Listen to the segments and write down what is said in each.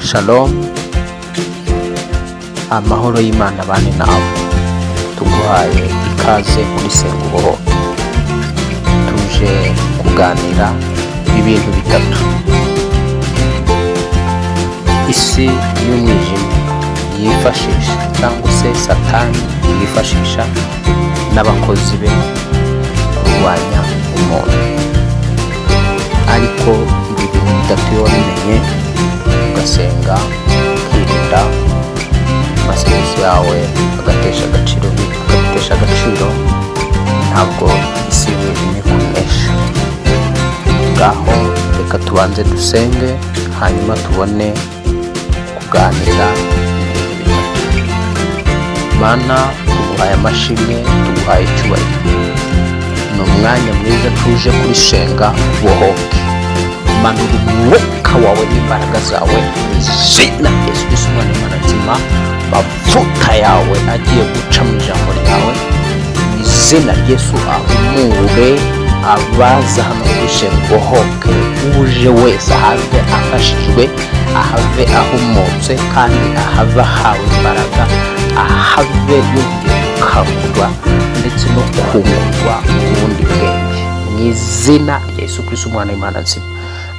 Shalom, amahoro y'Imana abane nawe. Tuguhaye ikaze kuri Senga Ubohoke. Tuje kuganira ibintu bitatu isi y'umwijima yifashisha, cyangwa se Satani yifashisha n'abakozi be kurwanya umuntu. Ariko ibi bintu bitatu iyo wabimenye, ugasenga, ukirinda, amasengesho yawe agatesha agaciro, ntabwo isi y'umwijima ikunesha. Ngaho reka tubanze dusenge, hanyuma tubone kuganira ibintu bitatu. Mana, tuguhaye amashimwe, tuguhaye icyubahiro. Ni umwanya mwiza tuje kuri Senga Ubohoke. Manura umwuka wawe n'imbaraga zawe mu izina rya Yesu Kristo, Umwana w'Imana nzima. Amavuta yawe agiye guca mu ijambo ryawe, mu izina rya Yesu, ahumure abaza hano kuri Senga Ubohoke. Uje wese ahave afashijwe, ahave ahumutse, kandi ahave ahawe imbaraga, ahave yongeye gukangurwa ndetse no kungurwa ubundi bwenge, mu izina rya Yesu Kristo, Umwana w'Imana nzima.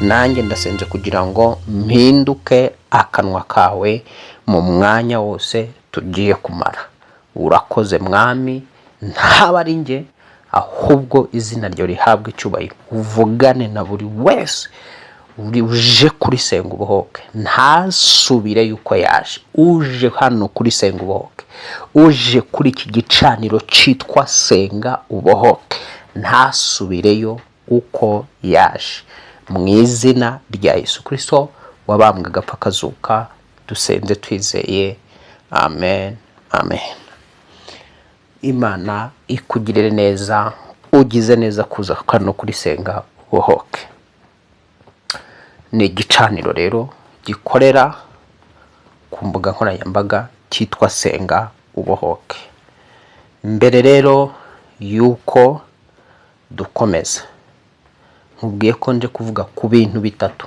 Nanjye ndasenze kugira ngo mpinduke akanwa kawe mu mwanya wose tugiye kumara. Urakoze Mwami, ntaba ari njye, ahubwo izina ryawe rihabwe icyubahiro. Uvugane na buri wese uri uje kuri Senga Ubohoke, ntasubire yuko yaje. Uje hano kuri Senga Ubohoke, uje kuri iki gicaniro cyitwa Senga Ubohoke, ntasubireyo uko yaje, mu izina rya Yesu Kirisito wabambwe agapfa akazuka, dusenze twizeye. Amen, amen. Imana ikugirire neza. Ugize neza kuza hano kuri Senga Ubohoke. Ni igicaniro rero gikorera ku mbuga nkoranyambaga cyitwa Senga Ubohoke. Mbere rero y'uko dukomeza, nkubwiye ko nje kuvuga ku bintu bitatu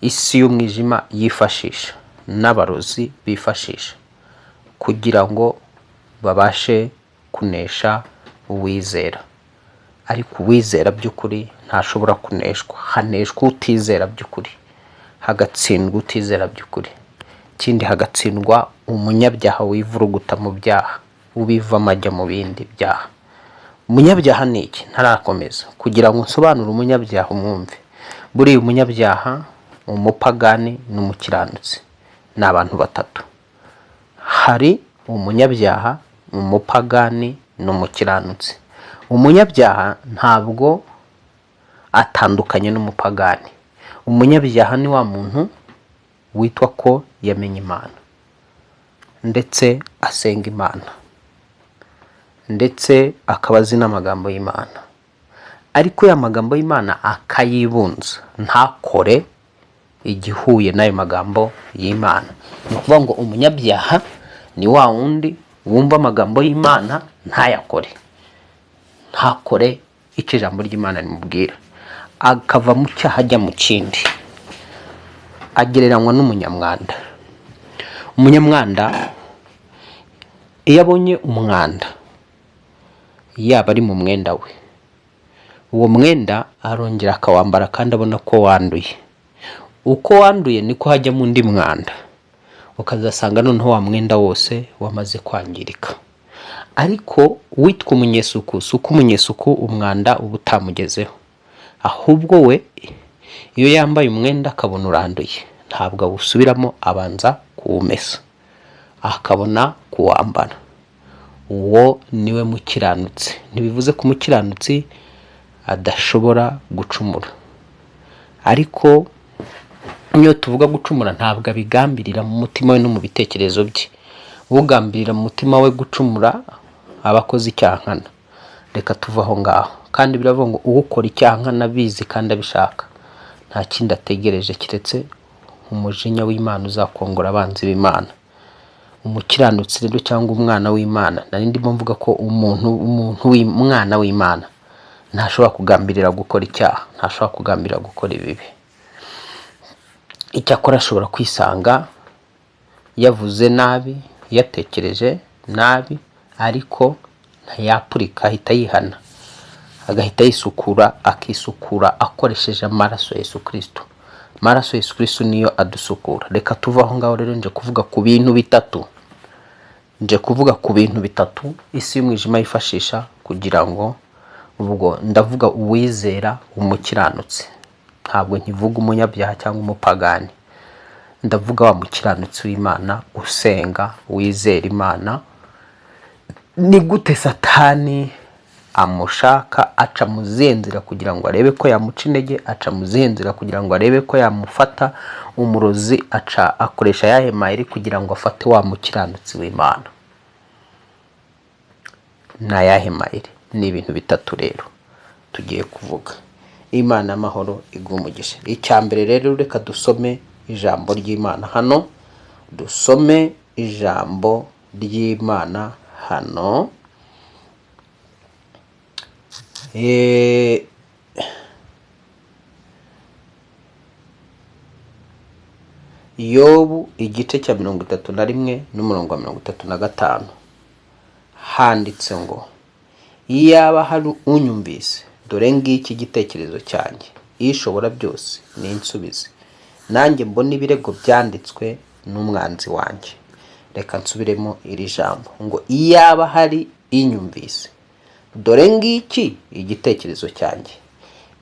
isi y'umwijima yifashisha n'abarozi bifashisha kugira ngo babashe kunesha uwizera. Ariko uwizera by'ukuri ntashobora kuneshwa. Haneshwa utizera by'ukuri, hagatsindwa utizera by'ukuri, ikindi hagatsindwa umunyabyaha wivuruguta mu byaha, ubivamo ajya mu bindi byaha. Umunyabyaha ni iki? Ntarakomeza, kugira ngo nsobanure umunyabyaha umwumve, buriya umunyabyaha, umupagani n'umukiranutsi ni abantu batatu. Hari umunyabyaha, umupagani n'umukiranutsi. Umunyabyaha ntabwo atandukanye n'umupagani. Umunyabyaha ni wa muntu witwa ko yamenye Imana, ndetse asenga Imana, ndetse akaba azi n'amagambo y'Imana, ariko ya magambo y'Imana akayibunza, ntakore igihuye n'ayo magambo y'Imana. Ni ukuvuga ngo umunyabyaha ni wa wundi wumva amagambo y'Imana ntayakore, ntakore icyo ijambo ry'Imana rimubwira, akava mu cyaha ajya mu kindi. Agereranywa n'umunyamwanda. Umunyamwanda iyo abonye umwanda, yaba ari mu mwenda we, uwo mwenda arongera akawambara kandi abona ko wanduye. Uko wanduye niko hajyamo undi mwanda, ukazasanga noneho wa mwenda wose wamaze kwangirika. Ariko witwa umunyesuku, si uko umunyesuku umwanda uba utamugezeho, ahubwo we iyo yambaye umwenda akabona uranduye, ntabwo awusubiramo, abanza kuwumesa akabona kuwambara. Uwo niwe mukiranutsi. Ntibivuze ko umukiranutsi adashobora gucumura, ariko iyo tuvuga gucumura, ntabwo abigambirira mu mutima we no mu bitekerezo bye. Ugambirira mu mutima we gucumura aba akoze icyaha nkana. Reka tuve aho ngaho. Kandi biravuga ngo ukora icyaha nkana abizi kandi abishaka, nta kindi ategereje keretse umujinya w'Imana uzakongora abanzi b'Imana. Umukiranutsi rero cyangwa umwana w'Imana, nari ndimo mvuga ko umuntu umwana w'Imana ntashobora kugambirira gukora icyaha, ntashobora kugambirira gukora ibibi. Icyakora ashobora kwisanga yavuze nabi, yatekereje nabi, ariko ntayapurika, ahita yihana, agahita yisukura, akisukura akoresheje amaraso ya Yesu Kristo. Amaraso ya Yesu Kristo niyo adusukura. Reka tuve aho ngaho rero, nje kuvuga ku bintu bitatu, nje kuvuga ku bintu bitatu isi y'umwijima yifashisha kugira ngo, ubwo ndavuga uwizera umukiranutsi, ntabwo nkivuga umunyabyaha cyangwa umupagani, ndavuga wa mukiranutsi w'Imana usenga, wizera Imana. Ni gute Satani amushaka? Aca mu zihe nzira kugira ngo arebe ko yamuca intege? Aca mu zihe nzira kugira ngo arebe ko yamufata? Umurozi aca akoresha ayahe mayeri kugira ngo afate wa mukiranutsi w'Imana? Ni ayahe mayeri? Ni ibintu bitatu rero tugiye kuvuga. Imana y'amahoro iguhe umugisha. Icya mbere rero, reka dusome ijambo ry'Imana hano, dusome ijambo ry'Imana hano. Yobu igice cya 31 n'umurongo wa 35, handitse ngo: "Iyaba hari unyumvise, dore ngiki igitekerezo cyanjye, Ishobora byose ninsubize, nanjye mbona ibirego byanditswe n'umwanzi wanjye." Reka nsubiremo iri jambo ngo: "Iyaba hari inyumvise, dore ngiki igitekerezo cyanjye,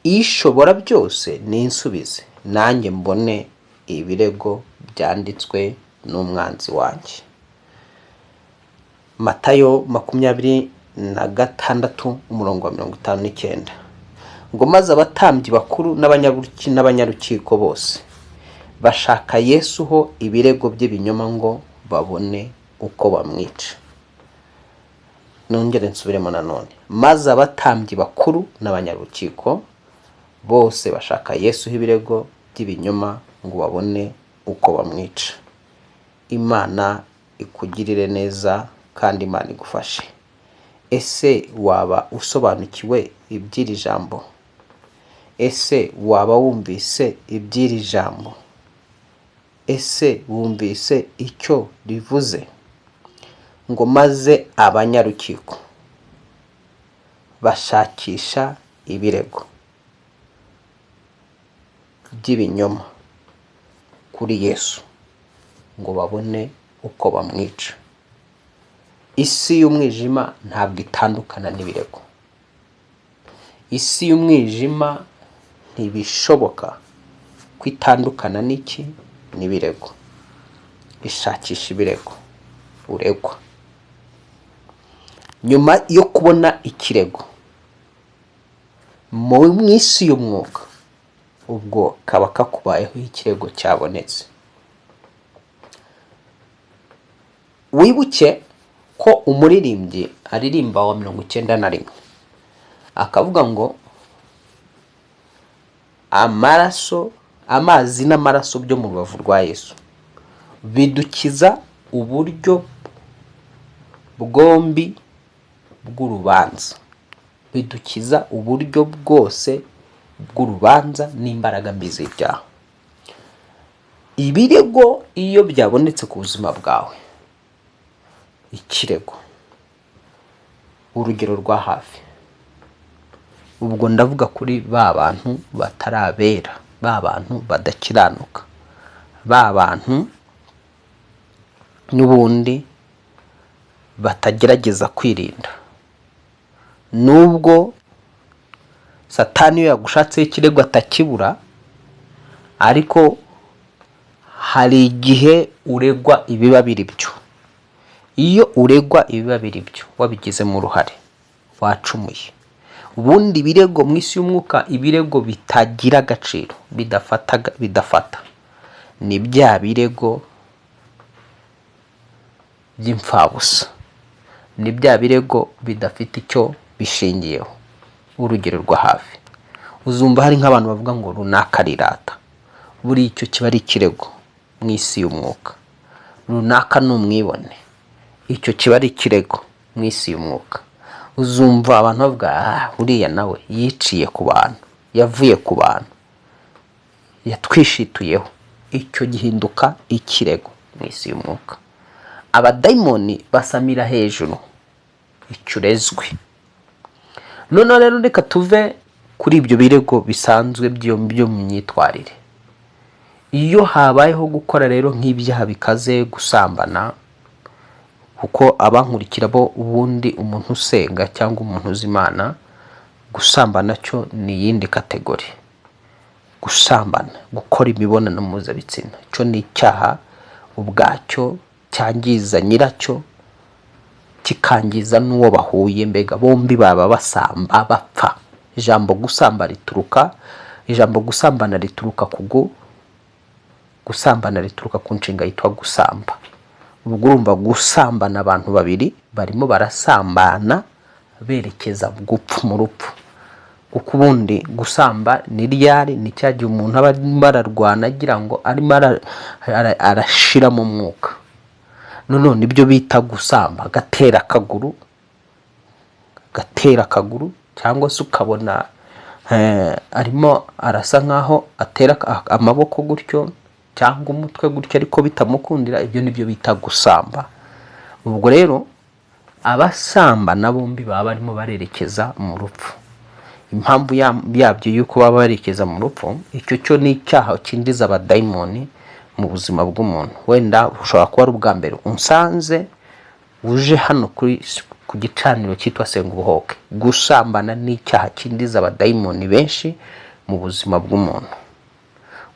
Ishobora byose ninsubize, nanjye mbone ibirego byanditswe n'umwanzi wanjye." Matayo 26 umurongo wa 59 ngo: "Maze abatambyi bakuru n'abanyarukiko bose bashaka Yesu ho ibirego by'ibinyoma ngo babone uko bamwica." Nongere nsubiremo nanone: "Maze abatambyi bakuru n'abanyarukiko bose bashaka Yesu ho ibirego by'ibinyoma ngo babone uko bamwica." Imana ikugirire neza kandi Imana igufashe. Ese waba usobanukiwe iby'iri jambo? Ese waba wumvise iby'iri jambo? Ese wumvise icyo rivuze? Ngo: "Maze abanyarukiko bashakisha ibirego by'ibinyoma kuri Yesu ngo babone uko bamwica." Isi y'umwijima ntabwo itandukana n'ibirego. Isi y'umwijima ntibishoboka ko itandukana n'iki? N'ibirego. Ishakisha ibirego uregwa. Nyuma yo kubona ikirego mu isi y'umwuka, ubwo kaba kakubayeho, ikirego cyabonetse. Wibuke ko umuririmbyi aririmba wa 91 akavuga ngo: "Amaraso, amazi n'amaraso byo mu rubavu rwa Yesu bidukiza uburyo bwombi bw'urubanza, bidukiza uburyo bwose bw'urubanza n'imbaraga mbi z'ibyaha." Ibirego iyo byabonetse ku buzima bwawe, ikirego, urugero rwa hafi, ubwo ndavuga kuri ba bantu batarabera, ba bantu badakiranuka, ba bantu n'ubundi batagerageza kwirinda. Nubwo Satani iyo yagushatseho ikirego atakibura, ariko hari igihe uregwa ibiba biri byo. Iyo uregwa ibiba biri byo, wabigizemo uruhare, wacumuye. Ubundi ibirego mu isi y'umwuka, ibirego bitagira agaciro, bidafata, ni bya birego by'imfabusa, ni bya birego bidafite icyo bishingiyeho. Urugero rwa hafi, uzumva hari nk'abantu bavuga ngo runaka arirata. Buriya icyo kiba ari ikirego mu isi y'umwuka. Runaka ni umwibone, icyo kiba ari ikirego mu isi y'umwuka. Uzumva abantu bavuga: "Ah, uriya nawe yiciye ku bantu, yavuye ku bantu, yatwishituyeho." Icyo gihinduka ikirego mu isi y'umwuka. Abadayimoni basamira hejuru icyo urezwe. Noneho rero reka tuve kuri ibyo birego bisanzwe byo mu myitwarire. Iyo habayeho gukora rero nk'ibyaha bikaze, gusambana, kuko abankurikira bo ubundi umuntu usenga cyangwa umuntu uzi Imana, gusambana cyo ni iyindi category. Gusambana, gukora imibonano mpuzabitsina, cyo ni icyaha ubwacyo cyangiza nyiracyo, kikangiza n'uwo bahuye. Mbega bombi baba basamba bapfa. Ijambo gusambana rituruka ku gusambana, rituruka ku nshinga yitwa gusamba. Ubwo urumva gusambana, abantu babiri barimo barasambana berekeza gupfa, mu rupfu. Kuko ubundi gusamba ni ryari? Ni cya gihe umuntu aba arimo ararwana, agira ngo arimo arashira mu mwuka. Noneho nibyo bita gusamba, agatera akaguru, agatera akaguru, cyangwa se ukabona arimo arasa nkaho atera amaboko gutyo cyangwa umutwe gutyo, ariko bitamukundira. Ibyo nibyo bita gusamba. Ubwo rero abasambana bombi baba barimo barerekeza mu rupfu. Impamvu yabyo y'uko baba barerekeza mu rupfu, icyo cyo ni icyaha cyinjiza abadayimoni mu buzima bw'umuntu. Wenda ushobora kuba ari ubwa mbere unsanze, uje hano ku gicaniro cyitwa Senga Ubuhoke. Gusambana ni icyaha cyinjiza abadayimoni benshi mu buzima bw'umuntu,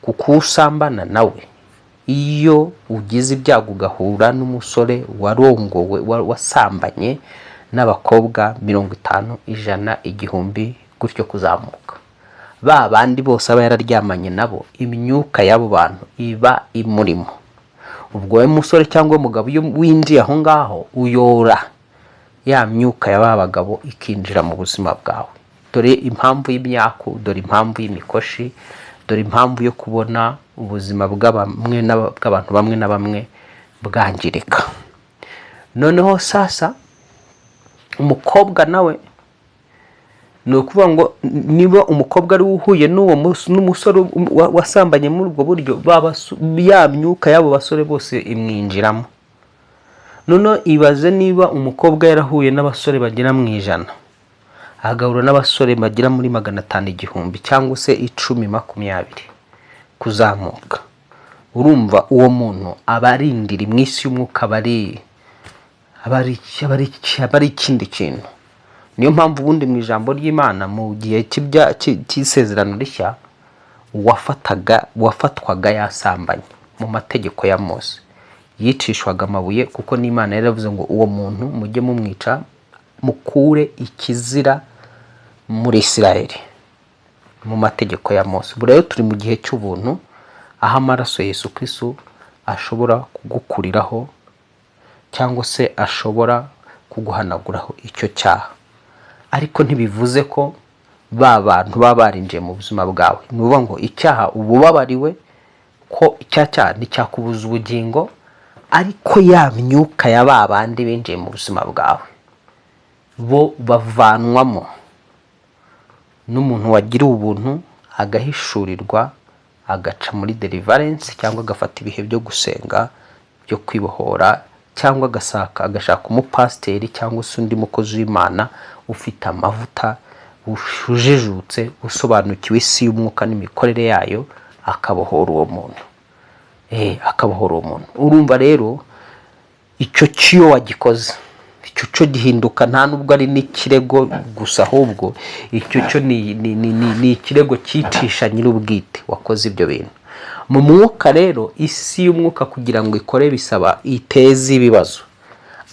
kuko uwo usambana nawe, iyo ugize ibyago ugahura n'umusore warongowe, wasambanye n'abakobwa 50, 100, 1000, gutyo kuzamuka, ba bandi bose aba yararyamanye nabo, imyuka y'abo bantu iba imurimo. Ubwo wowe musore cyangwa umugabo, iyo winjiye aho ngaho, uyora ya myuka ya ba bagabo, ikinjira mu buzima bwawe. Dore impamvu y'imyaku, dore impamvu y'imikoshi, dore impamvu yo kubona ubuzima bw'abantu bamwe na bamwe bwangirika. Noneho sasa umukobwa nawe, ni ukuvuga ngo niba umukobwa ari we uhuye n'uwo n'umusore wasambanye muri ubwo buryo, ya myuka y'abo basore bose imwinjiramo. Noneho ibaze niba umukobwa yarahuye n'abasore bagera mu 100, agahura n'abasore bagera muri 500, 1000, cyangwa se 10, 20 kuzamuka. Urumva uwo muntu aba arindira mu isi y'umwuka, aba ari ikindi kintu. Niyo mpamvu ubundi mu ijambo ry'Imana, mu gihe cy'isezerano rishya, uwafatwaga yasambanye mu mategeko ya Mose yicishwaga amabuye, kuko n'Imana yari yaravuze ngo uwo muntu mujye mumwica, mukure ikizira muri Isirayeli, mu mategeko ya Mose. Ubu rero turi mu gihe cy'ubuntu, aho amaraso ya Yesu Kristo ashobora kugukuriraho cyangwa se ashobora kuguhanaguraho icyo cyaha. Ariko ntibivuze ko ba bantu baba barinjiye mu buzima bwawe. Ni ukuvuga ngo icyaha uba ubabariwe, ko icya cyaha nticyakubuza ubugingo, ariko ya myuka ya ba bandi binjiye mu buzima bwawe bo bavanwamo n'umuntu wagiriwe ubuntu, agahishurirwa, agaca muri deliverance, cyangwa agafata ibihe byo gusenga byo kwibohora, cyangwa agashaka umupasiteri cyangwa se undi mukozi w'Imana ufite amavuta, ujijutse, usobanukiwe isi y'umwuka n'imikorere yayo, akabohora uwo muntu. Akabohora uwo muntu. Urumva rero icyo cyo wagikoze, icyo cyo gihinduka nta nubwo ari n'ikirego gusa, ahubwo icyo cyo ni ikirego cyicisha nyir'ubwite wakoze ibyo bintu. Mu mwuka rero, isi y'umwuka kugira ngo ikore bisaba iteze ibibazo.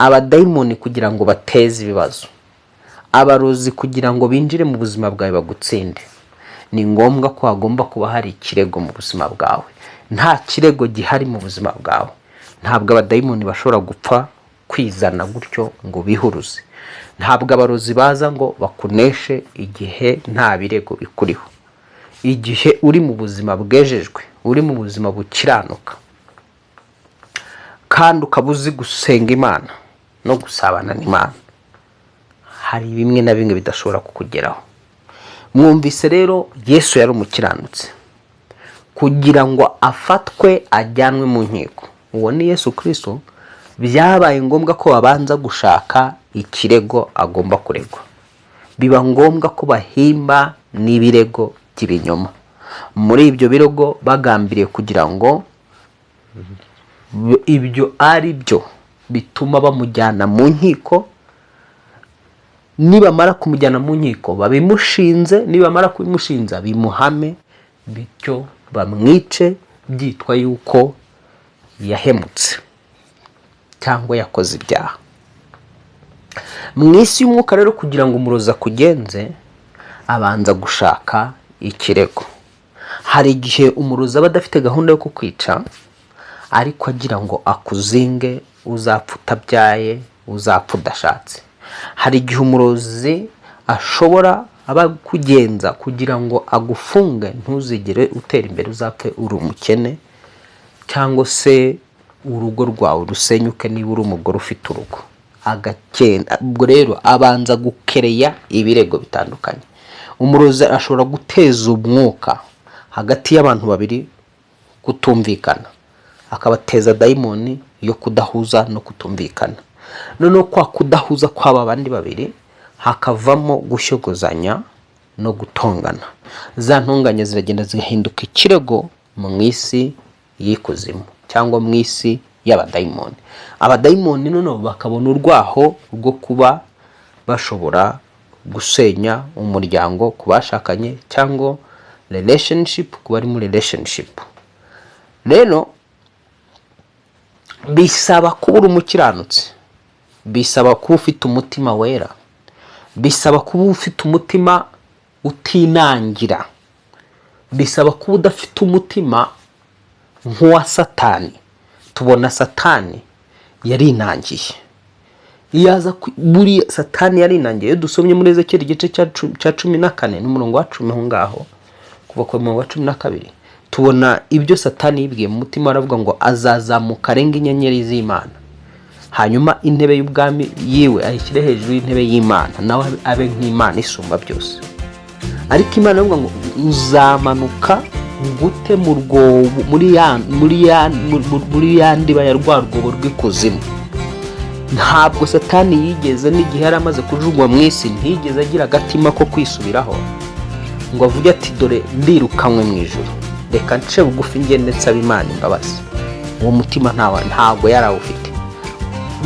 Abadayimoni kugira ngo bateze ibibazo, abarozi kugira ngo binjire mu buzima bwawe bagutsinde, ni ngombwa ko hagomba kuba hari ikirego mu buzima bwawe. Nta kirego gihari mu buzima bwawe, ntabwo abadayimoni bashobora gupfa kwizana gutyo ngo bihuruze. Ntabwo abarozi baza ngo bakuneshe igihe nta birego bikuriho. Igihe uri mu buzima bwejejwe, uri mu buzima bukiranuka, kandi ukaba uzi gusenga Imana no gusabana n'Imana, hari bimwe na bimwe bidashobora kukugeraho. Mwumvise rero, Yesu yari umukiranutsi. Kugira ngo afatwe ajyanwe mu nkiko, uwo ni Yesu Kirisito, byabaye ngombwa ko babanza gushaka ikirego agomba kuregwa. Biba ngombwa ko bahimba n'ibirego by'ibinyoma. Muri ibyo birego bagambiriye kugira ngo ibyo ari byo bituma bamujyana mu nkiko. Nibamara kumujyana mu nkiko babimushinze, nibamara kubimushinza bimuhame, bityo bamwice byitwa yuko yahemutse cyangwa yakoze ibyaha. Mu isi y'umwuka rero, kugira ngo umurozi akugenze, abanza gushaka ikirego. Hari igihe umurozi aba adafite gahunda yo kukwica, ariko agira ngo akuzinge, uzapfa utabyaye, uzapfa udashatse. Hari igihe umurozi ashobora aba akugenza kugira ngo agufunge, ntuzigere utera imbere, uzapfe uri umukene, cyangwa se urugo rwawe rusenyuke niba uri umugore ufite urugo. Agakenda ubwo rero abanza gukereya ibirego bitandukanye. Umurozi ashobora guteza umwuka hagati y'abantu babiri kutumvikana, akabateza dayimoni yo kudahuza no kutumvikana. Noneho kwa kudahuza kw'aba bandi babiri hakavamo gushyogozanya no gutongana. Za ntonganya ziragenda zigahinduka ikirego mu isi y'ikuzimu cyangwa mu isi y'abadayimoni. Abadayimoni noneho bakabona urwaho rwo kuba bashobora gusenya umuryango ku bashakanye cyangwa relationship ku bari muri relationship. Rero bisaba kuba uri umukiranutsi, bisaba kuba ufite umutima wera, bisaba kuba ufite umutima utinangira, bisaba kuba udafite umutima nk'uwa Satani. Tubona Satani yarinangiye. Iyo aza buriya Satani yarinangiye. Iyo dusomye muri Ezekiyeli igice cya 14 n'umurongo wa 10 aho ngaho, kuva ku murongo wa 12, tubona ibyo Satani yibwiye mu mutima. Aravuga ngo azazamuka arenga inyenyeri z'Imana, hanyuma intebe y'ubwami yiwe ayishyire hejuru y'intebe y'Imana, nawe abe nk'Imana isumba byose. Ariko Imana iravuga ngo uzamanuka gute mu rwobo, muri ya ndiba ya rwa rwobo rw'ikuzimu. Ntabwo Satani yigeze, n'igihe yari amaze kujugunywa mu isi, ntiyigeze agira agatima ko kwisubiraho ngo avuge ati: "Dore ndirukanwe mu ijuru, reka nce bugufi ngende nsaba Imana imbabazi." Uwo mutima ntabwo yari awufite.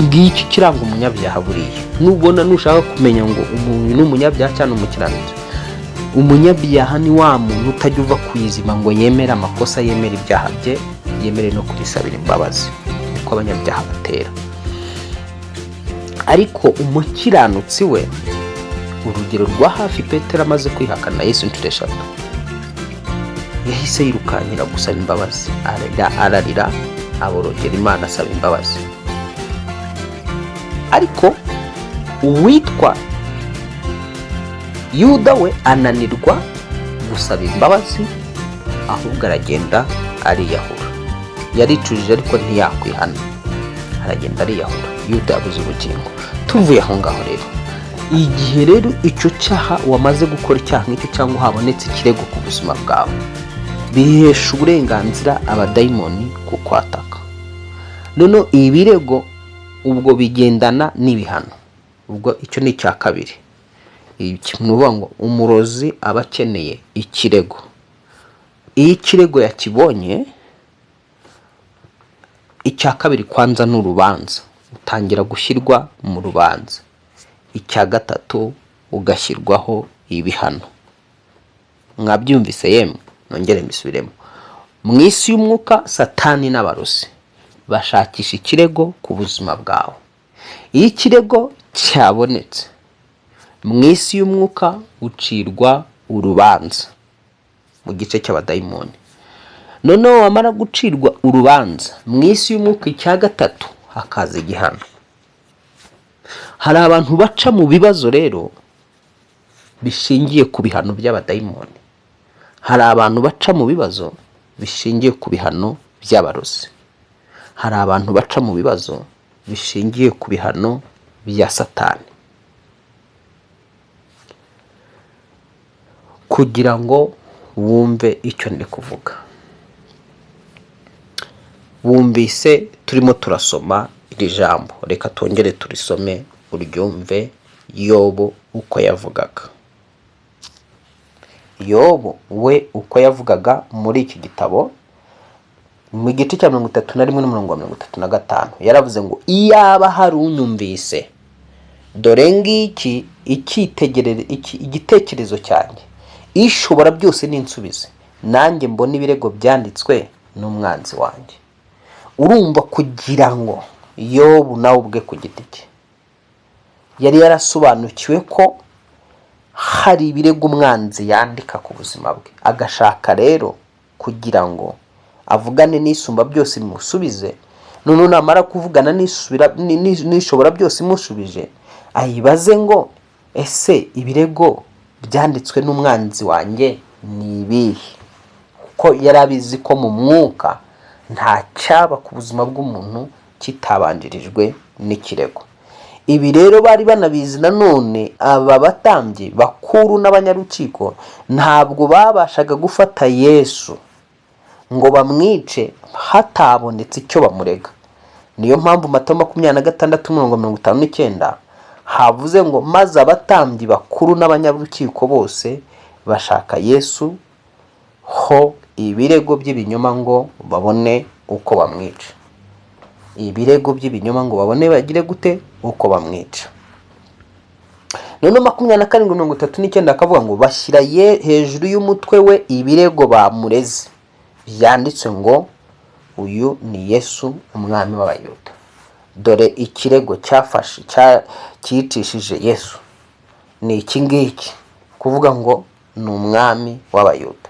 Ngiki kiranga umunyabyaha. Buriya nubona nushaka kumenya ngo umuntu ni umunyabyaha cyangwa umukiranutsi, umunyabyaha ni wa muntu utajya uva ku izima ngo yemere amakosa, yemere ibyaha bye, yemere no kubisabira imbabazi. Niko abanyabyaha batera. Ariko umukiranutsi we, urugero rwa hafi, Petero amaze kwihakana Yesu inshuro eshatu, yahise yirukankira gusaba imbabazi. Ararira, ararira, aborogera Imana, asaba imbabazi. Ariko uwitwa Yuda we ananirwa gusaba imbabazi, ahubwo aragenda ariyahura. Yaricujije ariko ntiyakwihana, aragenda ariyahura. Yuda yabuze ubugingo. Tuvuye aho ngaho rero, igihe rero icyo cyaha wamaze gukora icyaha nk'icyo cyangwa habonetse ikirego ku buzima bwawe, bihesha uburenganzira abadayimoni kukwataka. Noneho ibirego ubwo bigendana n'ibihano. Ubwo icyo ni icya kabiri. Ni ukuvuga ngo umurozi aba akeneye ikirego. Iyo ikirego yakibonye, icya kabiri kwanza ni urubanza, utangira gushyirwa mu rubanza. Icya gatatu, ugashyirwaho ibihano. Mwabyumvise yemwe? Nongere mbisubiremo. Mu isi y'umwuka, Satani n'abarozi bashakisha ikirego ku buzima bwawe. Iyo ikirego cyabonetse mu isi y'umwuka, ucirwa urubanza mu gice cy'abadayimoni. Noneho wamara gucirwa urubanza mu isi y'umwuka, icya gatatu hakaza igihano. Hari abantu baca mu bibazo rero bishingiye ku bihano by'abadayimoni, hari abantu baca mu bibazo bishingiye ku bihano by'abarozi, hari abantu baca mu bibazo bishingiye ku bihano bya Satani. Kugira ngo wumve icyo ndi kuvuga, Wumvise turimo turasoma iri jambo, reka twongere turisome uryumve. Yobu uko yavugaga, Yobu we uko yavugaga muri iki gitabo, mu gice cya 31 n'umurongo wa 35, yaravuze ngo: "Iyaba hari unyumvise! Dore ngiki igitekerezo cyanjye. Ishobora byose n'insubize, nanjye mbona ibirego byanditswe n'umwanzi wanjye." Urumva, kugira ngo Yobu nawe ubwe ku giti cye yari yarasobanukiwe ko hari ibirego umwanzi yandika ku buzima bwe, agashaka rero kugira ngo avugane n'Isumba byose imusubize. Noneho namara kuvugana n'Ishobora byose imushubije, ayibaze ngo: "Ese ibirego byanditswe n'umwanzi wanjye ni ibihe?" Kuko yari abizi ko mu mwuka nta cyaba ku buzima bw'umuntu kitabanjirijwe n'ikirego. Ibi rero bari banabizi nanone aba batambyi bakuru n'abanyarukiko. Ntabwo babashaga gufata Yesu ngo bamwice hatabonetse icyo bamurega. Niyo mpamvu Matayo 26 umurongo 59 havuze ngo: "Maze abatambyi bakuru n'abanyarukiko bose bashaka Yesu ho ibirego by'ibinyoma ngo babone uko bamwica." Ibirego by'ibinyoma ngo babone bagire gute? Uko bamwica. Noneho 27 39 akavuga ngo: "Bashyira ye hejuru y'umutwe we ibirego bamureze byanditse ngo: 'Uyu ni Yesu umwami w'Abayuda.'" Dore ikirego cyafashe cyicishije Yesu ni iki ngiki, kuvuga ngo ni umwami w'Abayuda.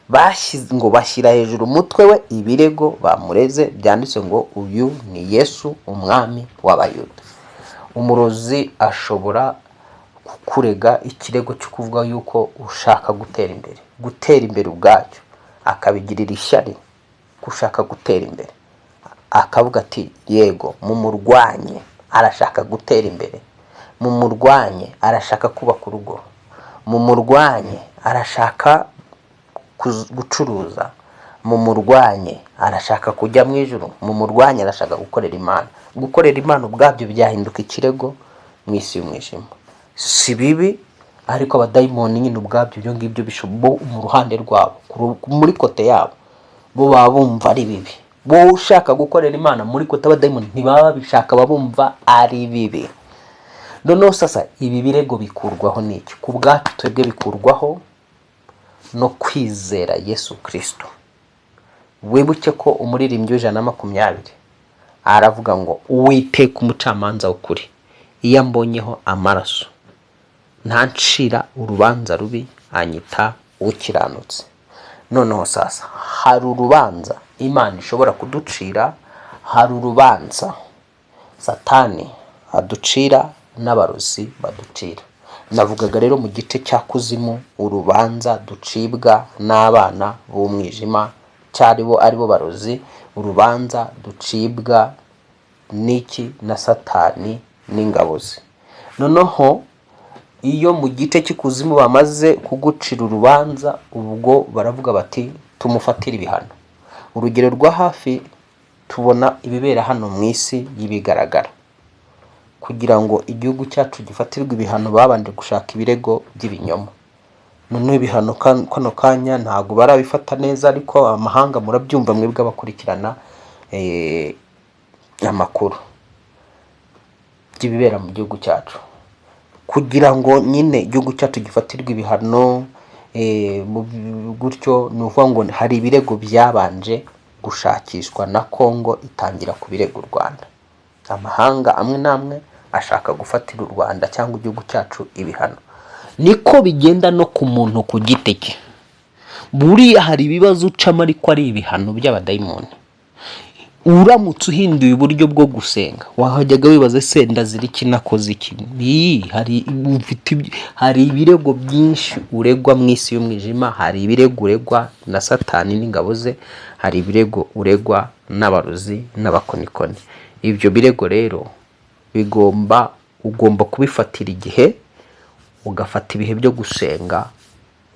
Bashyize ngo: "Bashyira hejuru umutwe we ibirego bamureze byanditse ngo: 'Uyu ni Yesu umwami w'Abayuda.'" Umurozi ashobora kukurega ikirego cyo kuvuga yuko ushaka gutera imbere. Gutera imbere ubwacyo akabigirira ishyari ko ushaka gutera imbere, akavuga ati: "Yego, mumurwanye, arashaka gutera imbere. Mumurwanye, arashaka kubaka urugo. Mumurwanye, arashaka gucuruza. Mumurwanye, arashaka kujya mu ijuru. Mumurwanye, arashaka gukorera Imana." Gukorera Imana ubwabyo byahinduka ikirego mu isi y'umwijima. Si bibi, ariko abadayimoni nyine ubwabyo ibyo ngibyo bo mu ruhande rwabo, muri côté yabo, bo baba bumva ari bibi. Wowe ushaka gukorera Imana, muri côté abadayimoni ntibaba babishaka, baba bumva ari bibi. Noneho sasa ibi birego bikurwaho n'iki? Ku bwacu twebwe bikurwaho no kwizera Yesu Kirisito. Wibuke ko umuririmbyi w'120 aravuga ngo: "Uwiteka umucamanza w'ukuri, iyo ambonyeho amaraso ntancira urubanza rubi, anyita ukiranutse." Noneho sasa hari urubanza Imana ishobora kuducira, hari urubanza Satani aducira n'abarozi baducira. Navugaga rero mu gice cya kuzimu, urubanza ducibwa n'abana b'umwijima cyaribo aribo barozi, urubanza ducibwa n'iki? Na Satani n'ingabo ze. Noneho iyo mu gice cy'ikuzimu bamaze kugucira urubanza, ubwo baravuga bati: "Tumufatire ibihano." Urugero rwa hafi, tubona ibibera hano mu isi y'ibigaragara. Kugira ngo igihugu cyacu gifatirwe ibihano, babanje gushaka ibirego by'ibinyoma. Noneho ibihano kano kanya ntabwo barabifata neza, ariko amahanga murabyumva mwebwe abakurikirana amakuru by'ibibera mu gihugu cyacu. Kugira ngo nyine igihugu cyacu gifatirwe ibihano gutyo, ni ukuvuga ngo hari ibirego byabanje gushakishwa na Kongo, itangira kubirega u Rwanda. Amahanga amwe n'amwe ashaka gufatira u Rwanda cyangwa igihugu cyacu ibihano. Niko bigenda no ku muntu ku giti cye. Buriya hari ibibazo ucamo ariko ari ibihano by'abadayimoni. Uramutse uhinduye uburyo bwo gusenga, wahajyaga wibaza: "Se ndazira iki? Nakoze iki?" Iyi, hari ibirego byinshi uregwa mu isi y'umwijima. Hari ibirego uregwa na Satani n'ingabo ze, hari ibirego uregwa n'abarozi n'abakonikoni. Ibyo birego rero ugomba kubifatira igihe, ugafata ibihe byo gusenga,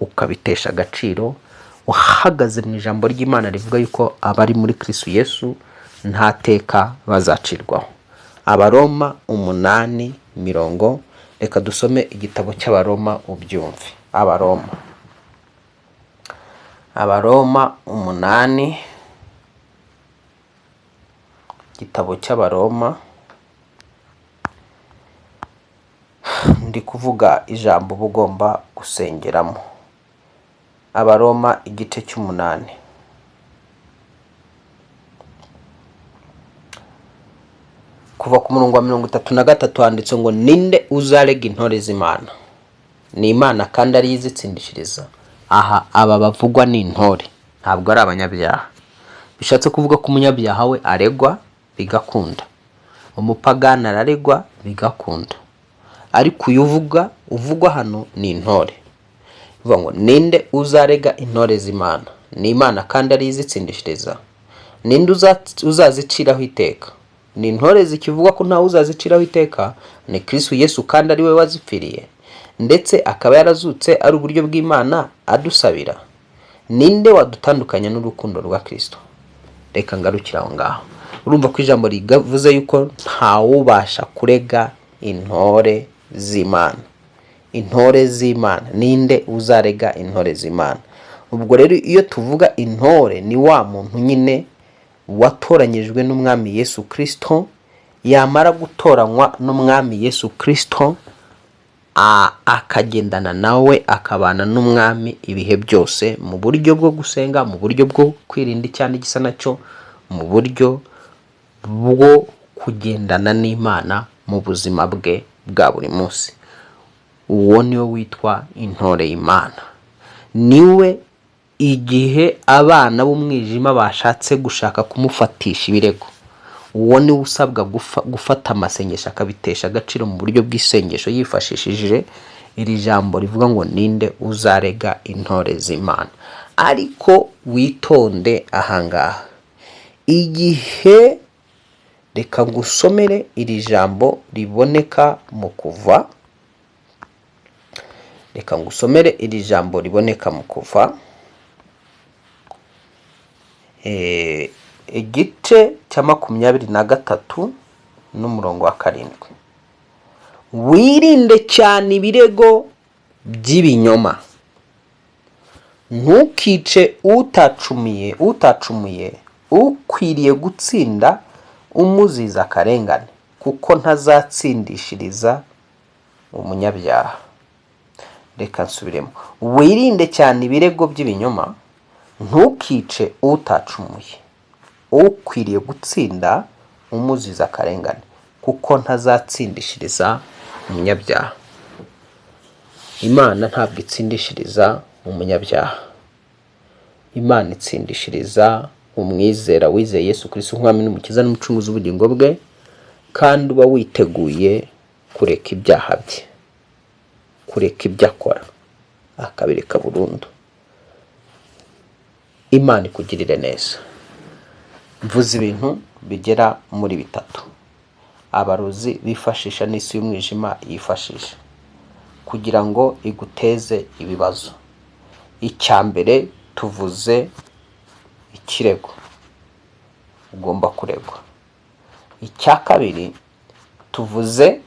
ukabitesha agaciro uhagaze mu ijambo ry'Imana rivuga yuko abari muri Kristo Yesu. nta teka bazacirwaho. Abaroma 8 mirongo, reka dusome igitabo cy'Abaroma ubyumve. Abaroma 8, igitabo cy'Abaroma, ndi kuvuga ijambo uba ugomba gusengeramo. Abaroma igice cy'umunani, kuva ku murongo wa 33 handitse ngo: ninde uzarega intore z'Imana? Ni Imana kandi ariyo izitsindishiriza. Aha aba bavugwa ni intore, ntabwo ari abanyabyaha. Bishatse kuvuga ko umunyabyaha we aregwa bigakunda, umupagani araregwa bigakunda, ariko uyu uvugwa hano ni intore. Bivuga ngo ninde uzarega intore z'Imana? Ni Imana kandi ariyo izitsindishiriza. Ninde uzaziciraho iteka? Ni intore zikivugwa ko ntawe uzaziciraho iteka, ni Kristo Yesu kandi ari we wazipfiriye, ndetse akaba yarazutse ari uburyo bw'Imana adusabira. Ninde wadutandukanya n'urukundo rwa Kristo? Reka ngarukire aho ngaho. Urumva ko ijambo rivuze yuko ntawubasha kurega intore z'Imana. Intore z'Imana, ninde uzarega intore z'Imana? Ubwo rero iyo tuvuga intore ni wa muntu nyine watoranyijwe n'Umwami Yesu Kristo, yamara gutoranywa n'Umwami Yesu Kristo akagendana nawe, akabana n'Umwami ibihe byose mu buryo bwo gusenga, mu buryo bwo kwirinda icyaha n'igisa nacyo, mu buryo bwo kugendana n'Imana mu buzima bwe bwa buri munsi. Uwo niwe witwa intore y'Imana. Niwe igihe abana b'umwijima bashatse gushaka kumufatisha ibirego, uwo niwe usabwa gufata amasengesho akabitesha agaciro mu buryo bw'isengesho yifashishije iri jambo rivuga ngo ninde uzarega intore z'Imana. Ariko witonde ahangaha, igihe reka ngusomere iri jambo riboneka mu Kuva, reka ngusomere iri jambo riboneka mu Kuva, igice cya 23 n'umurongo wa 7. Wirinde cyane ibirego by'ibinyoma, ntukice utacumuye, ukwiriye gutsinda umuziza akarengane, kuko ntazatsindishiriza umunyabyaha. Reka nsubiremo. Wirinde cyane ibirego by'ibinyoma, ntukice utacumuye, ukwiriye gutsinda umuziza akarengane, kuko ntazatsindishiriza umunyabyaha. Imana ntabwo itsindishiriza umunyabyaha. Imana itsindishiriza umwizera wizeye Yesu Kristo nk'Umwami n'Umukiza n'Umucunguzi w'ubugingo bwe, kandi uba witeguye kureka ibyaha bye, kureka ibyo akora akabireka burundu. Imana ikugirire neza. Mvuze ibintu bigera muri bitatu abarozi bifashisha n'isi y'umwijima yifashisha kugira ngo iguteze ibibazo. Icya mbere tuvuze ikirego, ugomba kuregwa. Icya kabiri tuvuze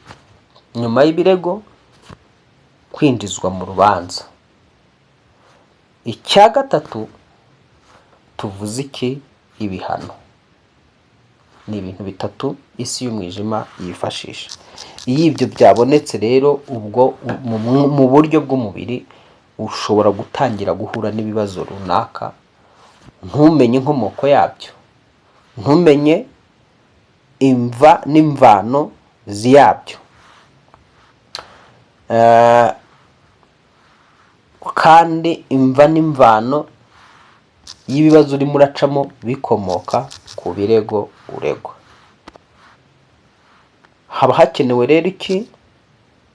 nyuma y'ibirego kwinjizwa mu rubanza. Icya gatatu tuvuze iki? Ibihano. Ni ibintu bitatu isi y'umwijima yifashisha. Iyo ibyo byabonetse rero, ubwo mu buryo bw'umubiri ushobora gutangira guhura n'ibibazo runaka, ntumenye inkomoko yabyo, ntumenye imva n'imvano yabyo, kandi imva n'imvano y'ibibazo urimo uracamo bikomoka ku birego uregwa. Haba hakenewe rero iki?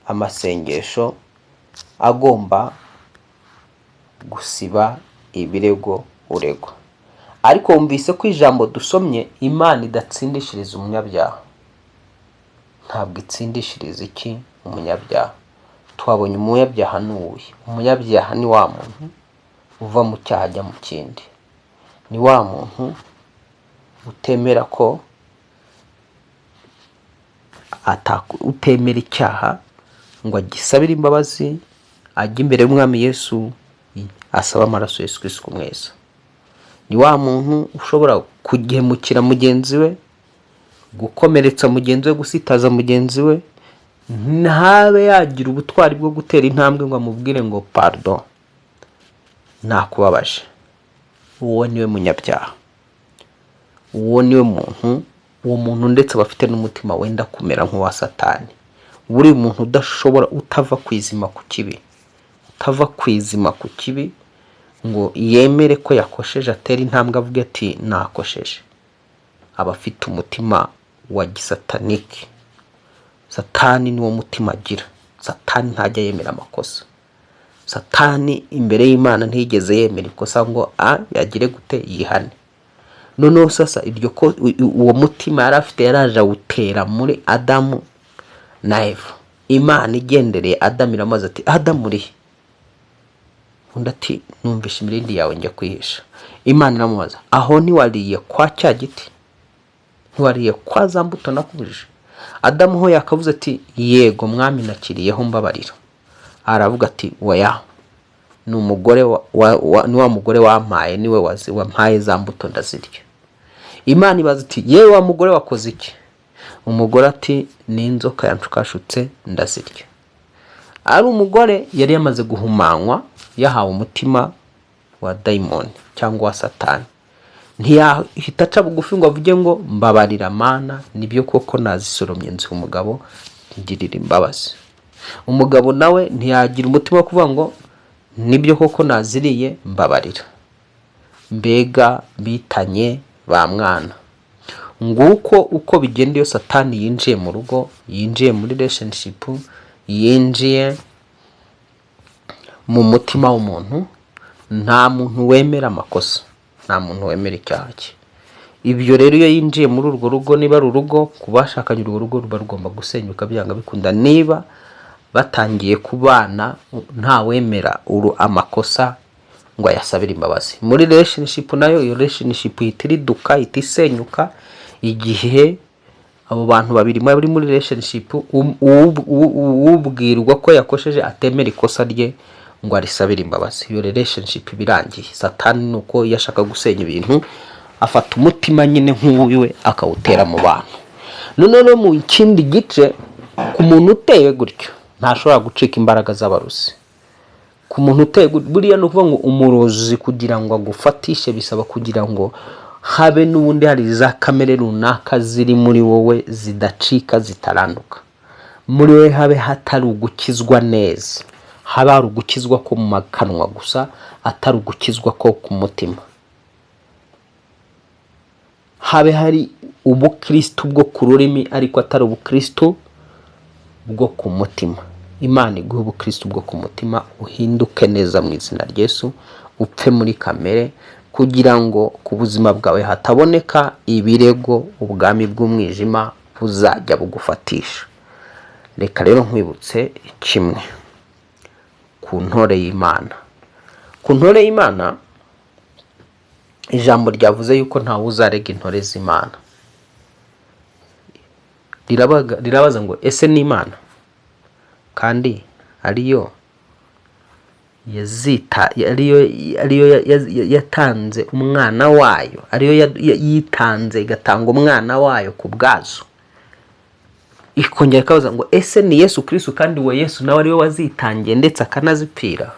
Amasengesho agomba gusiba ibirego uregwa. Ariko wumvise ko ijambo dusomye, Imana idatsindishiriza umunyabyaha. Ntabwo itsindishiriza iki? Umunyabyaha. Twabonye umunyabyaha ni uwuhe? Umunyabyaha ni wa muntu uva mu cyaha ajya mu kindi, ni wa muntu Utemera ko utemera icyaha ngo agisabire imbabazi, ajye imbere y'Umwami Yesu asaba amaraso Yesu Kristo kumweza. Ni wa muntu ushobora kugihemukira mugenzi we, gukomeretsa mugenzi we, gusitaza mugenzi we, ntabe yagira ubutwari bwo gutera intambwe ngo amubwire ngo pardon, nakubabaje. Uwo niwe munyabyaha, uwo niwe muntu. Uwo muntu ndetse aba afite n'umutima wenda kumera nk'uwa Satani. Buri muntu udashobora, utava ku izima ku kibi, utava ku izima ku kibi ngo yemere ko yakosheje, atera intambwe avuge ati nakosheje, aba afite umutima wa gisatanike. Satani niwo mutima agira. Satani ntajya yemera amakosa. Satani imbere y'Imana ntiyigeze yemera ikosa ngo a yagire gute, yihane. Noneho sasa iryo ko uwo mutima yari afite yaraje awutera muri Adamu na Eva. Imana igendereye Adamu iramaze ati: "Adamu, urihe?" Undi ati: "Numvishe imirindi yawe, njya kwihisha." Imana iramubaza: "Aho ntiwariye kwa cya giti? Ntiwariye kwa za mbuto nakubujije?" Adamu ho yakavuze ati: "Yego Mwami, nakiriyeho, mbabarira." Aravuga ati: "Oya, ni umugore ni wa mugore wampaye, niwe wampaye za mbuto ndazirya." Imana ibaza iti: "Yewe wa mugore, wakoze iki?" Umugore ati: "Ni inzoka yanshukashutse ndazirya." Ari umugore yari yamaze guhumanywa, yahawe umutima wa dayimoni cyangwa wa Satani, ntiyahita aca bugufi ngo avuge ngo: "Mbabarira Mana, nibyo koko nazisoromye nziha umugabo, ngirira imbabazi." Umugabo nawe ntiyagira umutima wo kuvuga ngo: "Nibyo koko naziriye, mbabarira." Mbega bitanye ba mwana. Nguko uko bigenda iyo Satani yinjiye mu rugo, yinjiye muri relationship, yinjiye mu mutima w'umuntu. Nta muntu wemera amakosa, nta muntu wemera icyaha cye. Ibyo rero, iyo yinjiye muri urwo rugo, niba ari urugo ku bashakanye, urwo rugo ruba rugomba gusenyuka byanga bikunda, niba batangiye kubana ntawemera uru amakosa ngo ayasabire imbabazi. Muri relationship nayo, iyo relationship ihita iriduka, ihita isenyuka igihe abo bantu babiri bari muri relationship, ubwirwa ko yakosheje atemera ikosa rye ngo arisabire imbabazi. Iyo relationship iba irangiye. Satani ni uko iyo ashaka gusenya ibintu, afata umutima nyine nk'uwiwe akawutera mu bantu. Noneho no mu kindi gice, ku muntu uteye gutyo ntashobora gucika imbaraga z'abarozi. Ku muntu uteye gutyo, buriya ni ukuvuga ngo umurozi kugira ngo agufatishe bisaba kugira ngo habe n'ubundi hari za kamere runaka ziri muri wowe zidacika, zitaranduka muri wowe, habe hatari ugukizwa neza, habe hari ugukizwa ko mu kanwa gusa, atari ugukizwa ko ku mutima, habe hari ubukristu bwo ku rurimi ariko atari ubukristu bwo ku mutima. Imana iguhe ubukristu bwo ku mutima, uhinduke neza mu izina rya Yesu, upfe muri kamere kugira ngo ku buzima bwawe hataboneka ibirego ubwami bw'umwijima buzajya bugufatisha. Reka rero nkwibutse kimwe ku ntore y'Imana. Ku ntore y'Imana, ijambo ryavuze yuko ntawe uzarega intore z'Imana. Rirabaza ngo: "Ese ni Imana kandi ariyo yazita, ariyo yatanze umwana wayo, ariyo yitanze igatanga umwana wayo ku bwazo?" Ikongera ikabaza ngo: "Ese ni Yesu Kristo kandi uwo Yesu nawe ariwe wazitangiye ndetse akanazipfira?"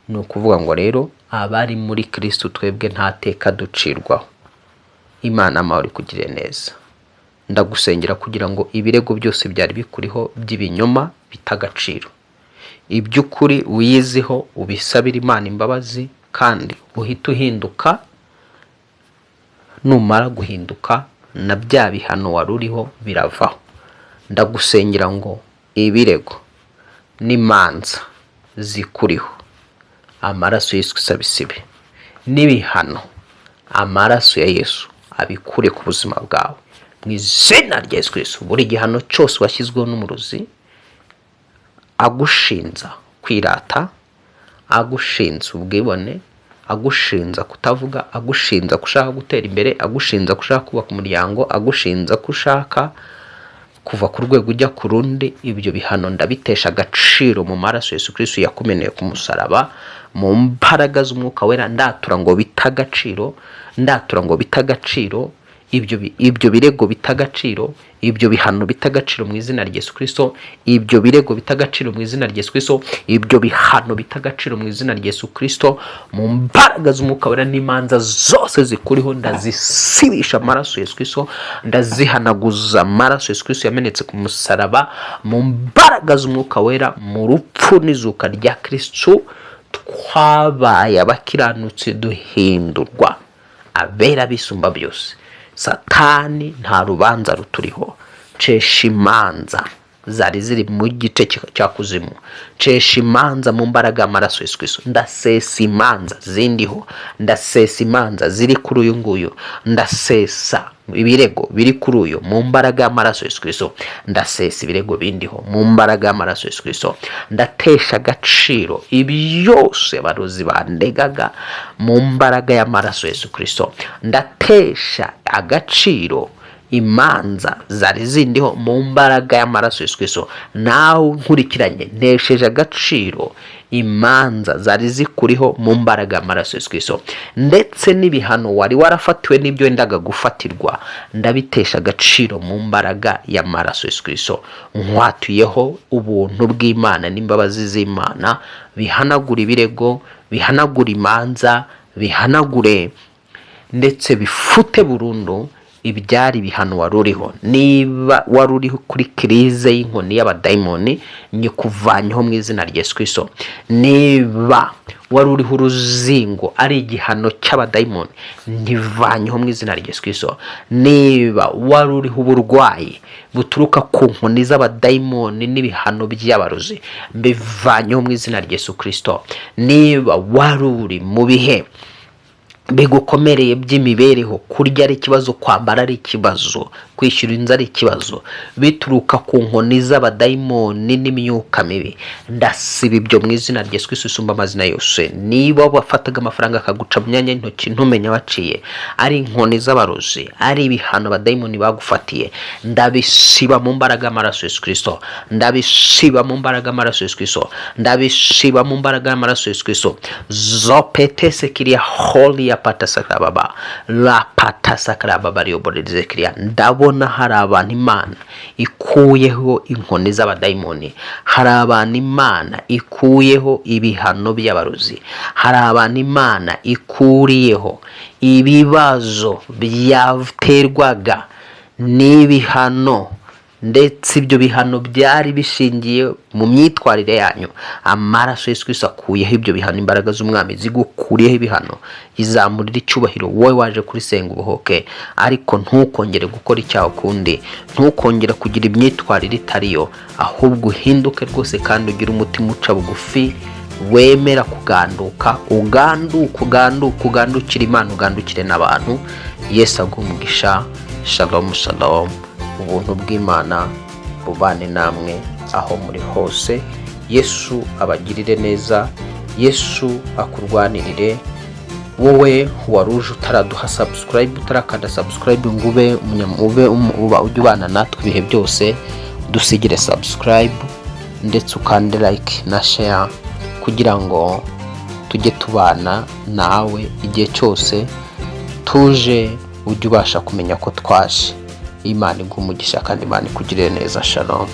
Ni ukuvuga ngo rero abari muri Kristo twebwe nta teka ducirwaho. Imana amahoro ikugirire neza. Ndagusengera kugira ngo ibirego byose byari bikuriho by'ibinyoma bite agaciro, iby'ukuri wiyiziho ubisabire Imana imbabazi kandi uhite uhinduka. Numara guhinduka, na bya bihano wari uriho biravaho. Ndagusengera ngo ibirego n'imanza zikuriho, amaraso Yesu abisibe, n'ibihano, amaraso ya Yesu abikure ku buzima bwawe mu izina rya Yesu Kristo. Buri gihano cyose washyizweho n'umurozi agushinza kwirata, agushinza ubwibone, Agushinza kutavuga, agushinza ko ushaka gutera imbere, agushinza ko ushaka kubaka umuryango, agushinza ko ushaka kuva ku rwego ujya ku rundi. Ibyo bihano ndabitesha agaciro mu maraso Yesu Kristo yakumeneye ku musaraba, mu mbaraga z'Umwuka Wera. Ndatura ngo bite agaciro, ndatura ngo bite agaciro, ibyo birego bita agaciro, ibyo bihano bita agaciro mu izina rya Yesu Kristo, ibyo birego bita agaciro mu izina rya Yesu Kristo, ibyo bihano bita agaciro mu izina rya Yesu Kristo, mu mbaraga z'Umwuka Wera. N'imanza zose zikuriho ndazisibisha amaraso Yesu Kristo, ndazihanaguza amaraso Yesu Kristo yamenetse ku musaraba, mu mbaraga z'Umwuka Wera. Mu rupfu n'izuka rya Kristo twabaye abakiranutsi, duhindurwa abera bisumba byose. Satani, nta rubanza ruturiho. Cesha imanza zari ziri mu gice cya kuzimu, cesha imanza mu mbaraga y'amaraso Yesu Kristo. Ndasesa imanza zindiho, ndasesa imanza ziri kuri uyu nguyu, ndasesa ibirego biri kuri uyu mu mbaraga y'amaraso Yesu Kristo, ndasesa ibirego bindiho mu mbaraga y'amaraso Yesu Kristo. Ndatesha agaciro ibyose abarozi bandegaga mu mbaraga y'amaraso Yesu Kristo. Ndatesha agaciro imanza zari zindiho mu mbaraga y'amaraso Yesu Kristo. Nawe nkurikiranye, ntesheje agaciro imanza zari zikuriho mu mbaraga y'amaraso Yesu Kristo, ndetse n'ibihano wari warafatiwe n'ibyo wendaga gufatirwa ndabitesha agaciro mu mbaraga y'amaraso Yesu Kristo. Nkwatuyeho ubuntu bw'Imana n'imbabazi z'Imana, bihanagura ibirego, bihanagura imanza, bihanagure ndetse bifute burundu ibyari ibihano wari uriho. Niba wari uriho kuri crise y'inkoni y'abadayimoni, nyikuvanyeho mu izina rya Yesu Kristo. Niba wari uriho uruzingo ari igihano cy'abadayimoni, ntivanyeho mu izina rya Yesu Kristo. Niba wari uriho uburwayi buturuka ku nkoni z'abadayimoni n'ibihano by'abarozi, mbivanyeho mu izina rya Yesu Kristo. Niba wari uri mu bihe bigukomereye by'imibereho, kurya ari ikibazo, kwambara ari ikibazo, kwishyura inzu ari ikibazo, bituruka ku nkoni z'abadayimoni n'imyuka mibi, ndasiba ibyo mu izina rya Yesu Kristo usumba amazina yose. Niba wafataga amafaranga akaguca mu myanya y'intoki ntumenye waciye, ari inkoni z'abarozi, ari ibihano abadayimoni bagufatiye, ndabisiba mu mbaraga y'amaraso Yesu Kristo, ndabisiba mu mbaraga y'amaraso Yesu Kristo, ndabisiba mu mbaraga y'amaraso Yesu Kristo. Zopetese kiriya holi ya patasakarababa la patasakarababa riyoboreze kiriya. Ndabona hari abantu Imana ikuyeho inkoni z'abadayimoni, hari abantu Imana ikuyeho ibihano by'abarozi, hari abantu Imana ikuriyeho ibibazo byaterwaga n'ibihano, ndetse ibyo bihano byari bishingiye mu myitwarire yanyu. Amaraso Yesu Kristo akuyeho ibyo bihano, imbaraga z'Umwami zigukuriyeho ibihano, izamurira icyubahiro. Wowe waje kuri Senga Ubohoke, ariko ntukongere gukora icyaha ukundi, ntukongere kugira imyitwarire itariyo, ahubwo uhinduke rwose kandi ugire umutima uca bugufi, wemera kuganduka, uganduke, uganduke, ugandukire Imana, ugandukire n'abantu. Yesu aguhe umugisha. Shalom, shalom. Ubuntu bw'Imana bubane namwe aho muri hose. Yesu abagirire neza, Yesu akurwanirire. Wowe wari uje utaraduha subscribe, utarakanda subscribe ngo ube ujye ubana natwe ibihe byose, dusigire subscribe ndetse ukande like na share kugira ngo tujye tubana nawe igihe cyose tuje, ujye ubasha kumenya ko twaje. Imana iguha umugisha kandi Imana ikugirire neza. Shalom.